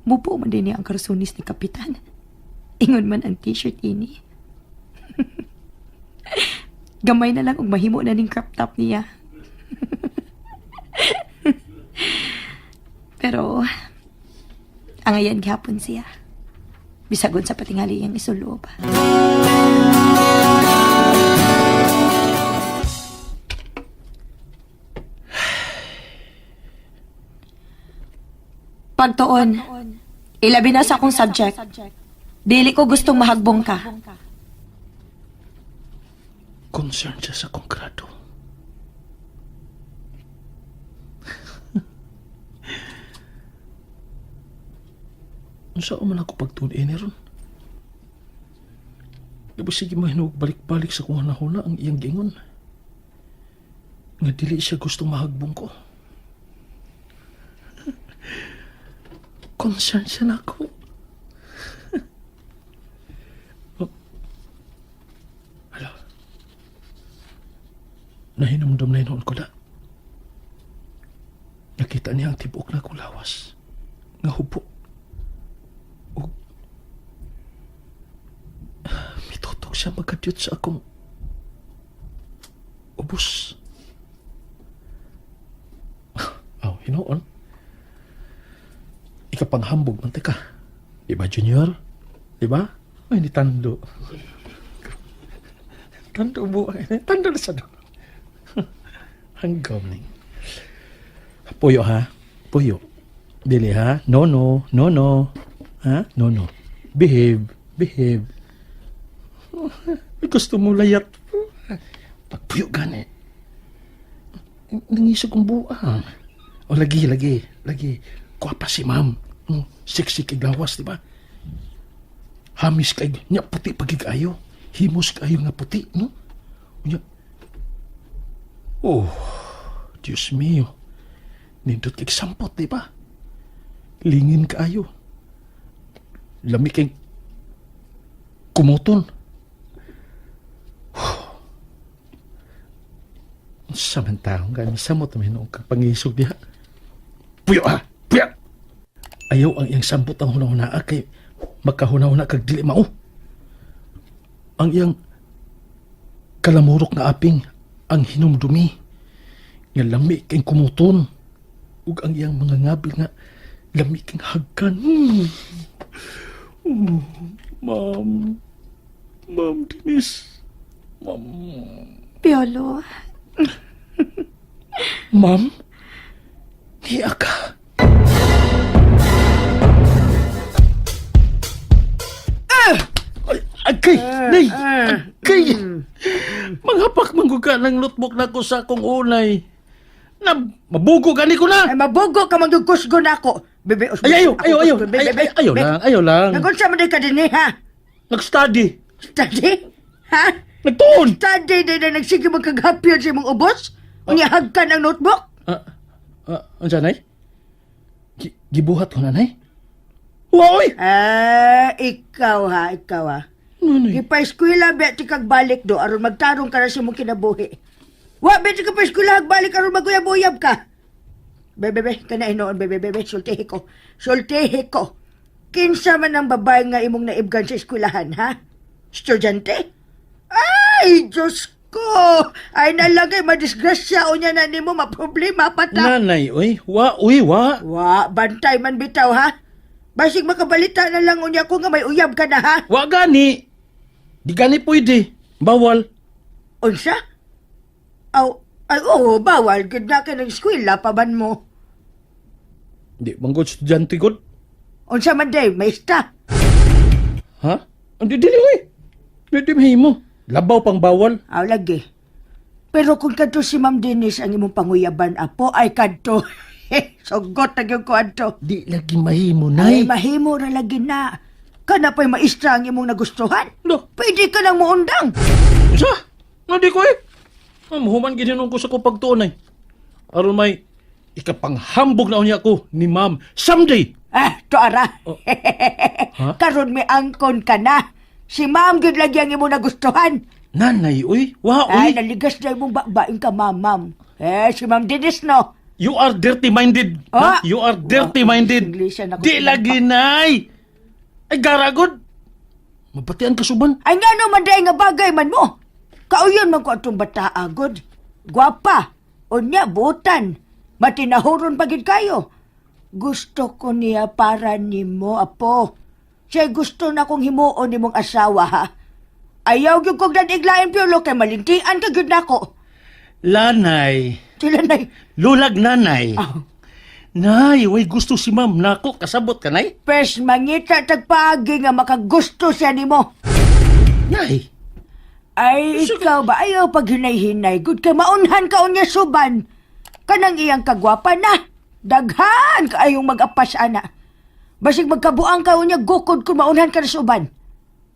Mupo man din niya ang karsunis ni Kapitan. Ingon man ang t-shirt ini. Gamay na lang og mahimo na ning crop top niya. Pero angayan gihapon siya. Bisagon sa patingali iyang isulob. Pagtuon, ilabi na sa akong subject. Dili ko gustong mahagbong ka. Concerned siya sa akong grado. Unsa man ako pagtun ini ron? Di ba sige mahinog balik-balik sa kung hanahuna ang iyang gingon? Nga dili siya gustong mahagbong ko. Concerned siya na ako. Nahinumdum na hinuon ko na. Nakita niya ang tibuok na akong lawas. Nga hubo. Ug mitutok siya magkadyot sa akong ubos. Aw, hinuon. Ikapanghambog man ka. Di ba, Junior? Di ba? Ay, ni Tando. Tando buhay. Tando na sa doon. Hanggaw ning. Puyo ha? Puyo. Dili ha? No, no. No, no. Ha? No, no. Behave. Behave. Gusto mo layat. Pagpuyo gani. Nangisog kong buang. O lagi, lagi, lagi. Kuwapa si ma'am. Sexy kay gawas, di ba? Hamis kay nya puti pagig ayo. Himos kayo nga puti, no? Unya. Oh, Dios mio. Nindot kay sampot, di ba? Lingin kaayo. Lami kay kumuton. Sa man taong kami samot naman noong kapangisog diha. Puyo ha! Puyo! Ayaw ang iyang sambot ang hunahunaa kay makahunahuna kag dili mao. Ang iyang kalamurok na aping ang hinumdumi nga lami kay kumuton ug ang iyang mga ngabil nga lami kay hagkan. Oh, ma'am. Ma'am Denise. Ma'am. Piolo, Ma'am? Niya ka. Ay, agay! Nay! Agay! Manghapak mangguga ng notebook na ko sa akong unay. Na, mabugo gani ko na! Ay, mabugo ka magugusgo na ako. Bebe, Ay, ayaw, ayaw, ayaw! Bebe, Ay, bebe, ay, ayaw bebe. lang, ayaw lang. Nagunsa man di ka din eh, ha? Nag-study. Study? Ha? Nagtuon! Study di na nagsige magkagapyon sa imong ubos? Unya hagkan ang notebook? Ah, ah, unsa nay? Gibuhat ko na, nay? Woy! Ah, ikaw ha, ikaw ha. Nanay. Gipa-eskwela be ti kag balik do aron magtarong ka na sa imong kinabuhi. Wa be ti ka pa-eskwela balik aron maguyab-uyab ka. Be be be kana hinuon be be be be sultihi ko. Sultihi ko. Kinsa man ang babae nga imong naibgan sa eskwelahan ha? Estudyante? Ay, Diyos ko! Ay nalagay madisgrasya unya na nimo maproblema pa ta. Nanay, oy. Wa, uy, wa. Wa, bantay man bitaw ha. Basig makabalita na lang unya ko nga may uyab ka na ha. Wa gani. Di gani pwede. Bawal. Unsa? Aw, ay oo, bawal gid na kay nag-eskwela pa man mo. Di, manggod estudyante god. Unsa man day, maista. Ha? Hindi, dili, oy. Di, di mahimo. Labaw pang bawal. Aw lagi. Pero kung kadto si Ma'am Denise ang imong panguyaban apo ay kadto. Sugot na gyud ko adto. Di lagi mahimo, Ay nay. mahimo ra lagi na. Kana pa'y maistra ang imong nagustuhan. No. Pwede ka nang muundang. Unsa? Nga di ko eh. Mahuman gininon ko sa kong pagtuon ay. Aron may ikapanghambog na unya ko ni ma'am someday. Ah, to ara. Oh. Ha? Karon may angkon ka na. Si Ma'am gyud lagi ang imong nagustuhan. Nanay, uy. Wa, Ay, uy. naligas na imong babaeng ka, ma'am, ma'am. Eh, si Ma'am Denise, no? You are dirty-minded. Ah! Ha? You are dirty-minded. English na ako. Di lagi, nay. Ay, garagod. Mabatian ka suban. Ay, nga no, man nga bagay man mo. Kauyon man ko atong bata, agod. Gwapa. Unya, butan. Matinahuron pagid kayo. Gusto ko niya para nimo, apo. Siya gusto na kong himuon nimong asawa, ha? Ayaw gyud kog dadiglain, Piolo, kay malintian ka gyud nako. Lanay. Sila nay. Lulag nanay. Ah. Nay, way gusto si ma'am. Nako, kasabot ka, nay. Pes, mangita tagpaagi nga makagusto siya nimo. Nay. Ay, ikaw ba? Ayaw pag hinay-hinay. Good kay maunhan ka unya suban. Kanang iyang kagwapa na. Daghan kaayong mag-apas, ana. Basig magkabuang ka unya, gukod kung maunhan ka na suban.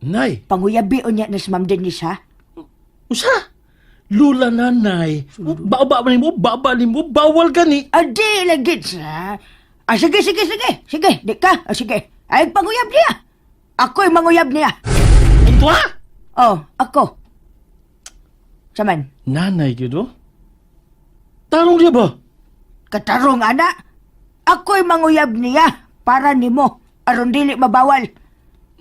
Nay. Panguyabi unya na si Ma'am Denise, ha? Usa. Lula nanay. Baba nimo, baba nimo, bawal gani. Adi, lagi sa. Ah, sige, sige, sige. Sige, di ka. Ah, sige. Ay, panguyab niya. Ako'y manguyab niya. Untwa? Oh, ako. Saman. Nanay gyud oh. Tarong niya ba? Katarong ana. Ako'y manguyab niya para nimo aron dili mabawal.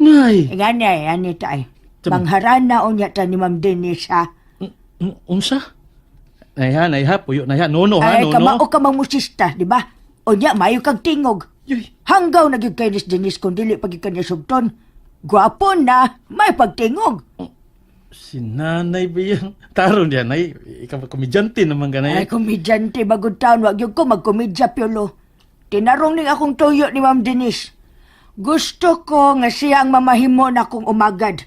Nay. Ngani ay ani ta ay. Mangharana unya ta ni Ma'am Denise ha. Unsa? Nay ha, nay ha, puyo nay ha. Nono ha, Ay nono. kamao ka mang musista, di ba? Unya maayo kag tingog. Yuy. Hanggaw na gyud kay Miss Denise kung dili pag kanya sugton. Gwapo na, may pagtingog. Si nanay ba yan? Tarong niya, nay. Ikaw ba komedyante naman ka, Ay, nay. komedyante, bagong taon, wag yun ko magkomedya, Piolo. Tinarong ning akong tuyo ni Ma'am Denise. Gusto ko nga siya ang mamahimo na akong umagad.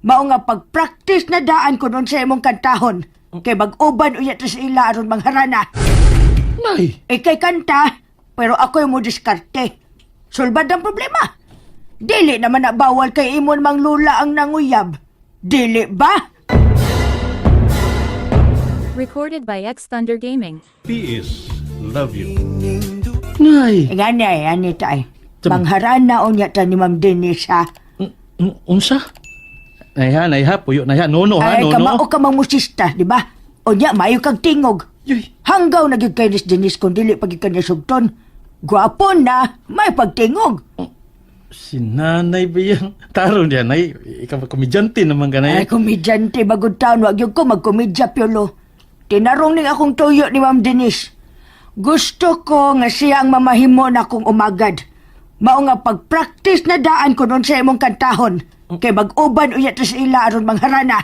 Mao nga pag-practice na daan ko nun sa imong kantahon. Kay mag-uban uya ta sa ila aron mangharana. Nay! Ikay kanta, pero ako'y mo diskarte. Sulbad ang problema. Dili naman na bawal kay imon mang lula ang nanguyab. Dili ba? Recorded by X Thunder Gaming. PS Love you. Nay! Ngani ay, ani ta ay. Mangharana unya ta ni Ma'am Denise ha. Unsa? Nay ha, nay ha, puyo nay ha. Nono ha, Ay, nono. kamao ka mang musista, di ba? Unya, maayo kag tingog. Yuy. Hanggaw na gyud kay Miss Denise kung dili pag kanya sugton. Gwapo na, may pagtingog. Si nanay ba yan? Tarong niya, nay. Ikaw ba komedyante naman ka, Ay, nay. komedyante, bagong taon, wag yun ko magkomedya, Piolo. Tinarong ning akong tuyo ni Ma'am Denise. Gusto ko nga siya ang mamahimo na akong umagad. Mao nga pag-practice na daan ko nun sa imong kantahon. Kay mag-uban uya ta sa ila aron mangharana.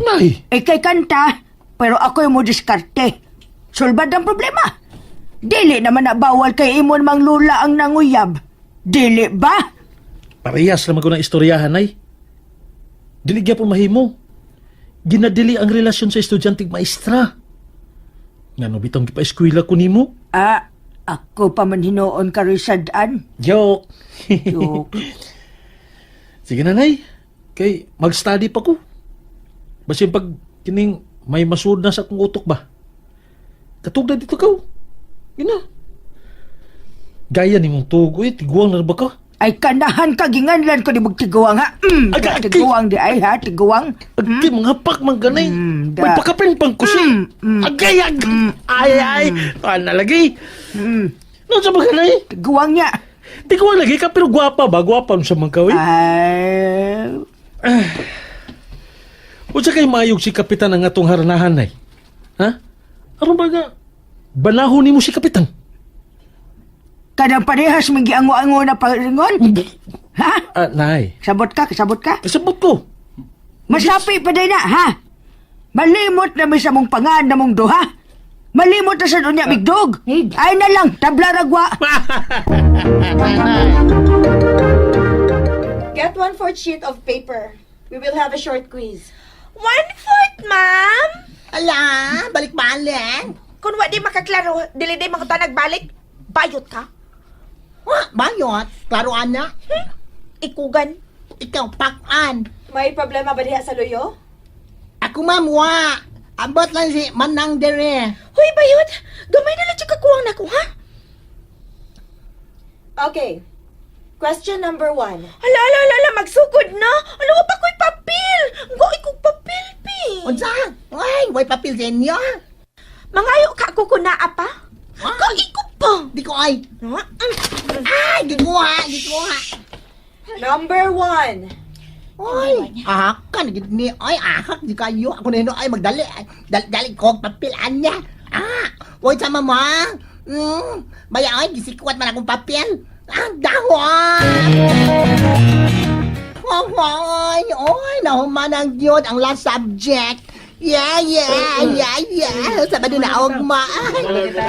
Nay! Ikay kanta, pero ako'y mo diskarte. Sulbad ang problema. Dili naman na bawal kay imon mang lula ang nanguyab. Dili ba? Parehas naman ko ng istoryahan, nay. Dili gyapon mahimo. Ginadili ang relasyon sa estudyante maestra. Ngano bitong gipa-eskwela ko nimo? Ah, ako pa man hinuon karoy sadaan. Joke. Joke. Sige na, nay. Kay mag-study pa ko. Basin pag kining may masud na sa akong utok ba. Katugda dito ka. Gina. Gaya ni mong tugo eh. Tiguang na ba ka? Ay kanahan ka ginganlan ko ni magtiguang ha. Aga, agay. Tiguang di ay ha, tiguang. Agay, mga pak man ganay. Da. May pakapin pang kusi. Agay, agay. Ay, ay. Paano lagi? No, sa mga ganay. Tiguang niya. Tiguang lagi ka, pero gwapa ba? Gwapa mo sa mga kawin. Ay, Unsa kay maayog si kapitan ang atong haranahan ay? Ha? Aron ba nga banahon nimo si kapitan? Kanang parehas mong giango-ango na paringon? Ha? Ah, nay. Sabot ka, sabot ka. Kasabot ko. Masapi pa din na, ha? Malimot na may sa mong pangan na mong duha. Malimot na sa dunya bigdog. Ay na lang, tabla ragwa. Get 1/4 sheet of paper. We will have a short quiz. 1/4, ma'am. Ala, balik-balik. Kung wa di makaklaro, dili di mga nagbalik, bayot ka. Wa, bayot. Klaro ana. Ikugan. Ikaw, pakan. May problema ba diha sa luyo? Ako ma'am, wa. Abot lang si Manang dere. Hoy, bayot! Gamay na lang siya kakuwang nako, ha? Okay. Question number 1. Ala, ala, ala, ala, magsugod na. Ala, wa pa ko'y papel. Goy kong papel, pi. Unsa? Ay, way papel sa inyo. Mangayo ka ako kunaa pa. Goy ko pa. Di ko ay. Ay, gikuha, gikuha. Number 1. Oy, ahak ka, nagid ni, ay, ahak, di kayo. Ako na ay, magdali. Dali, dali ko, papel, anya. Ah, oy, sama mo, ha? Baya, ay, gisikwat man akong papel. Ah, dahon! Oy, oy, nahuman ang yun, ang last subject. Yeah, yeah, yeah, yeah. Sabado na og ma.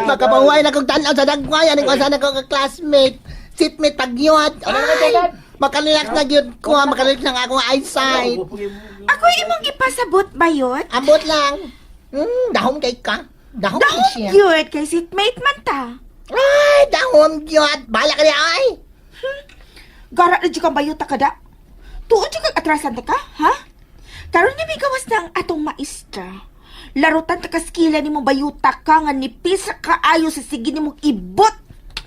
Makapanguhay na kong tanaw sa dagway. Ano ko sana ko ka-classmate. Seatmate pagyot. Ay, makalilak na gyud ko. Makalilak na nga akong eyesight. Ako imong gipasabot, bayot. Ambot lang. Dahom kay ka. Dahom kay Dahom siya. yun, kay seatmate man ta. Ay, dahom gyud. Bahala ka niya, ay. Gara na dyan kang bayot ka da. Tuod dyan kang atrasan ta ka, ha? Karon ni gawas na ang atong maestra. Larutan ta kaskila ni mong bayuta ka nga nipis sa kaayo sa sige ni mong ibot.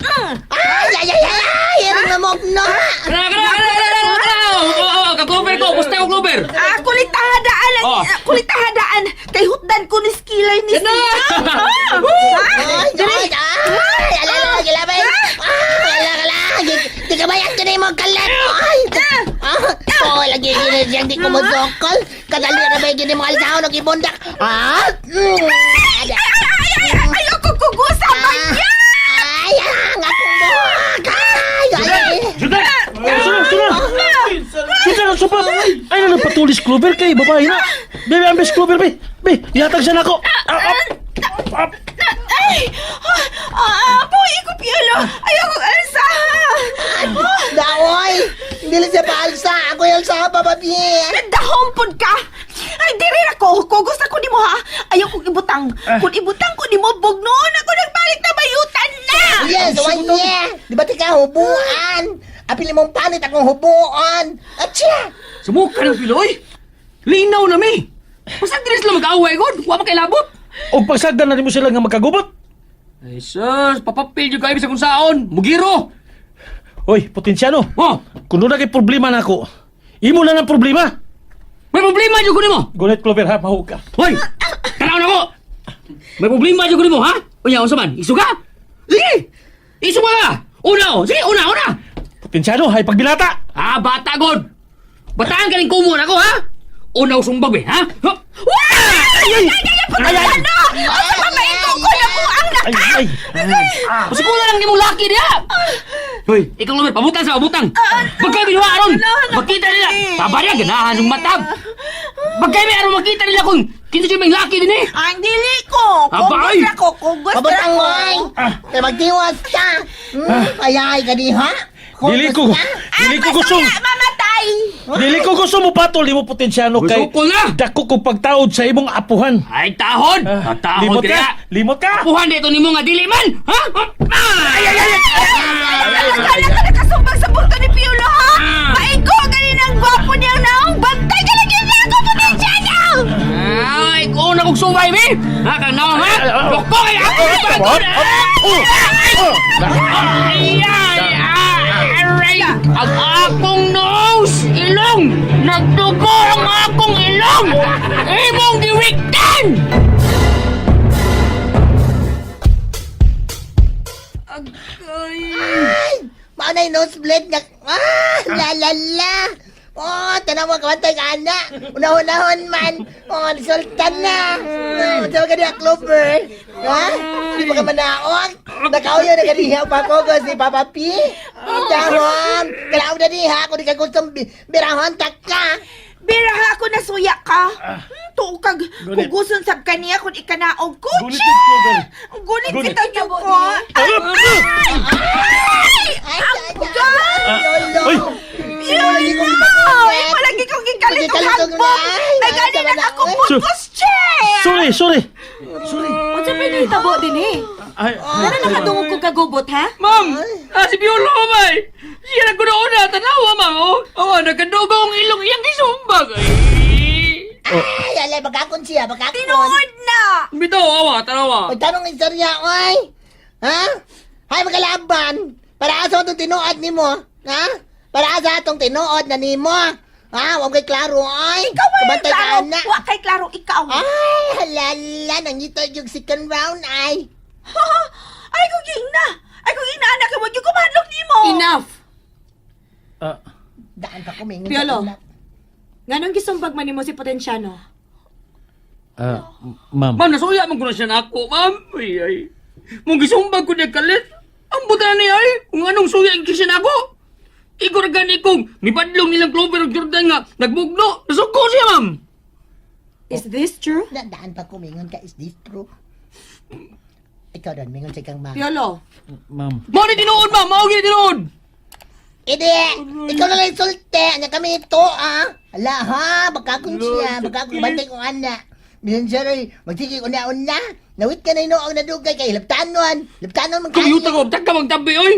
Ay, ay, ay, ay, ay. Iring na mo, no. Kara, kara, kara, kara, kara! Oo, oo, kaklover ko! Basta ko, Clover! Ah, kulitahadaan! Oh. Oh. Kulitahadaan! Kay hutdan ko ni Skilay ni Kana! siya. Ay, ay, ay! Ala, ala, gilabay! Ay, ala, ala! Di ka bayan ka na yung mga kalat! Ay! Ah, oh, lagi gini siyang di ko mosokol. Kadali na ba gini mo alsahon og ibundak? Ah? Ada. Ay, ay, ay, ayoko kugusa ba niya? Ay, ang akong buhok! Ay, ay! Juday! Suna, suna! Juday, ang supa! Ay, na patulis Clover kay babae na. Bebe, ambis Clover, be. Be, ihatag siya na ako. Ah, ah. Ay! Ah, puwi ko, Piolo! Ayoko alsa! Daoy! Hindi lang siya paalsa. Ako yung alsa, Papa P. Dahom pod ka! Ay, diri ra ko. Kugos ako nimo ha. Ayaw kong ibutang. Kung ibutang ko nimo, bugnoon ako nagbalik na bayutan na! Yes, wanya! Di ba tika hubuan? Apil mong panit akong hubuan. Atya! Sumuka ng Piloy! Linaw na mi! Basta dili sila mag-away god, wa man kay labot. Og pagsagdan na nimo sila nga magkagubot. Ay sus, papapil jud kayo sa kung saon. Mugiro. Hoy, Potensyano. Oh, Kung doon na kay problema na ako, imo na ng problema. may problema jud ko nimo. Gulit Clover ha, mahug ka. Hoy! Tanaw na ko! May problema jud ko nimo, ha? Unya unsa man? Isuga? Sige! Isuga ka! Una oh! Sige, una, una! Potensyano, hay pagbilata. Ah, bata god! Bataan ka ning kumo na ako, ha? Una sumbag be, ha? Huh? Ay, ay, ay, ay, ay, ay, Asa ba maingko ko na mo ang Ay, ay. Pasikula lang nimong laki diha. Hoy, ikaw lumer, pabutang sa pabutang. Bagkay binuha aron. Makita nila. Babaya ganahan ng matab. Bagkay may aron makita nila kung kinsa jud may laki dinhi. Ang dili ko! Abay! Kugos ra ko! Kugos ra Pabutang ko! oy! Kay magtiwas ka! Ay, ay, kadiha! Dili ko, dili ko gusto. Mamatay! Dili ko gusto mo patol nimo Potensyano kay Gusukol na. dako kong pagtaod sa imong apuhan. Ay tahod. Ah, Tahod limot ka. ka. Limot ka. Apuhan dito nimo nga dili man. Ha? Ay ay ay. Kala ka nakasumbag sa bulto ni Piolo, ha? Maingko ganin ang gwapo niyang naong bantay ka lagi niya ako, Potensyano! Ay, ko na kog sumay be. Ha kang naong ha? Loko kay ako. Ay ay ay. Ang akong nose, ilong. Nagdugo ang akong ilong. Imong giwiktan. Ay! Mao na yung nosebleed nga. Ah! La la la! Oh, tanaw mo kabantay ka ana. Unahon-nahon man. Oh, sultan na. Oh, tawag ka niya, Clover. Ha? Di ba ka manaog? Nakauyo na kaniya pa ko si Papa P. Dahon. Kalaw na diha kung di ka gustong birahon taka. Bira ha ako nasuya ka. Tuo kag kuguson sab kaniya kung ikanaog ko. Gulit yung Clover. Gulit Gulit. kita niyo ko. Ay, ay, ay, ay, lolo. Uy! Imo lagi kong Ay, palagi kong gikalit og Gikalit og hagbong. ay, May gani ay, na ako ay. pugos, che. Sorry, sorry. Unsa pa nahitabo din eh? Ay, Ngano nakadungog kog kagubot ha? Ma'am, ah, si Piolo may. Siya nang una tanawa ma'am. Oh, oh nagkadugo ang ilong iyang gisumbag. Ay. Ay, alay, bagakon siya, bagakon. Tinuod na. Bitaw awa tanawa. Pagtanong istorya, oy! Ha? Hay, magkalaban! Para asa atong tinuod nimo? Ha? Para asa atong tinuod na nimo? Ha? Huwag kay klaro, oy! Ikaw ay Kabantay ka klaro. na. Wa kay klaro ikaw. Ay, halala, nangita yung second round, ay! Ay kung gingna. Ay kung gingna anak wag gyud kumadlok nimo. Enough. Ah, Daan pa ko, mingon. Piolo. Nganong gisumbag man nimo si Potensyano? ah, ma'am. Ma'am, nasuya man ko na siya na ako, ma'am. Ay, ay. Mong gisumbag ko niya kalit. Ang buta na niya, ay. Kung anong suya ang siya na ako. Ikaw na gani kong mipadlong nilang Clover ug Jordan nga nagbugno. Nasuko siya, ma'am. Is this true? Na, daan pa ko, mingon ka, is this true? Ikaw doon, mingon sa ikang ma'am. Piolo, Ma'am. Mao ni tinuod, ma'am. Mao gini tinuod. Hindi! Ikaw na lang insulte! Anya kami ito, ah! Ala, ha? Bagakon siya. Bagakon bantay kong ana. Bisan siya rin, magsige una-una. Nawit ka na inuog na dugay kay laptanon. Laptanon man kayo. Kumiyuta ko, tagka magtabi, oy.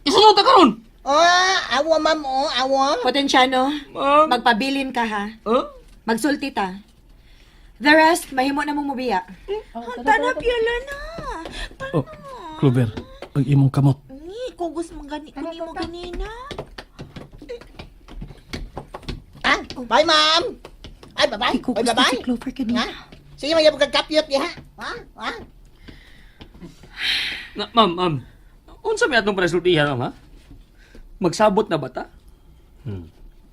Isunod ta karon. Oh, awa ma'am, oh, awa. Potensyano, Ma'am. magpabilin ka ha. Huh? Magsulti ta. The rest, mahimo na mong mubiya. Tana Piolo na. Oh, Clover, ang imong kamot. Ni kugos man gani ko nimo ganina. Ah, bye ma'am. Ay, bye-bye. Ay, Ay, kugos na bye-bye. si Clover kanina. Ha? Sige, magyapon kag kapyot diha. Ha? Ha? Na, ma'am, ma'am. Unsa may atong presultihan, ma'am, ha? Magsabot na ba ta?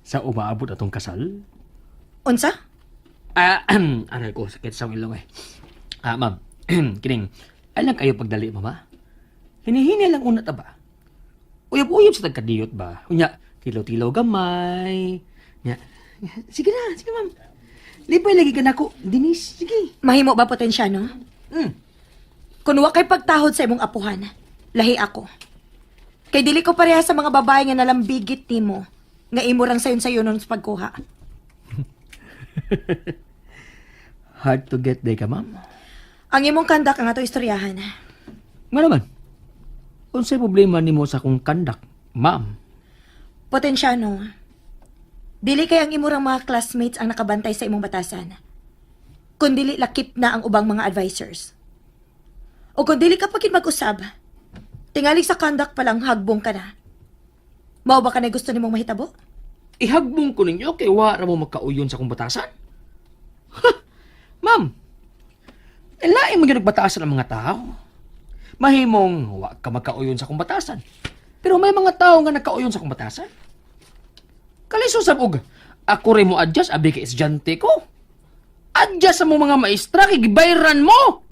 Sa umaabot atong kasal? Unsa? Ah, aray ko, sakit sa akong ilong eh. Ah, ma'am, kining, alam kayo pagdali, mama? Hinihini lang una ta ba? Uyab-uyab sa tagkadiyot ba? Unya, tilaw-tilaw gamay. Nya, sige na, sige ma'am. Lipay lagi ka nako, Denise, sige. Mahimo ba, Potensyano? Kung wa kay pagtahod sa imong apuhan, lahi ako. Kay dili ko pareha sa mga babae nga nalambigit nimo, nga imo rang sayon-sayonon sa pagkuha. Hard to get day ka, ma'am. Ang imong kandak ang ato istoryahan. Nga naman, unsay problema nimo sa akong kandak, ma'am? Potensyano, dili kay ang imurang mga classmates ang nakabantay sa imong batasan. Kun dili lakip na ang ubang mga advisors. O kung dili ka pagid mag-usab, tingali sa conduct pa lang hagbong ka na. Mao ba ka na gusto nimong mahitabo? Ihagbong ko ninyo kay wa ra mo magkauyon sa akong batasan. Ha! Ma'am, lain mo gyud batasan ang mga tao. Mahimong wa ka magkauyon sa akong batasan. Pero may mga tao nga nagkauyon sa akong batasan. Kaliso sab og ako rin mo adjust abi kay estudyante ko. Adjust sa mo mga maestra kay gibayran mo.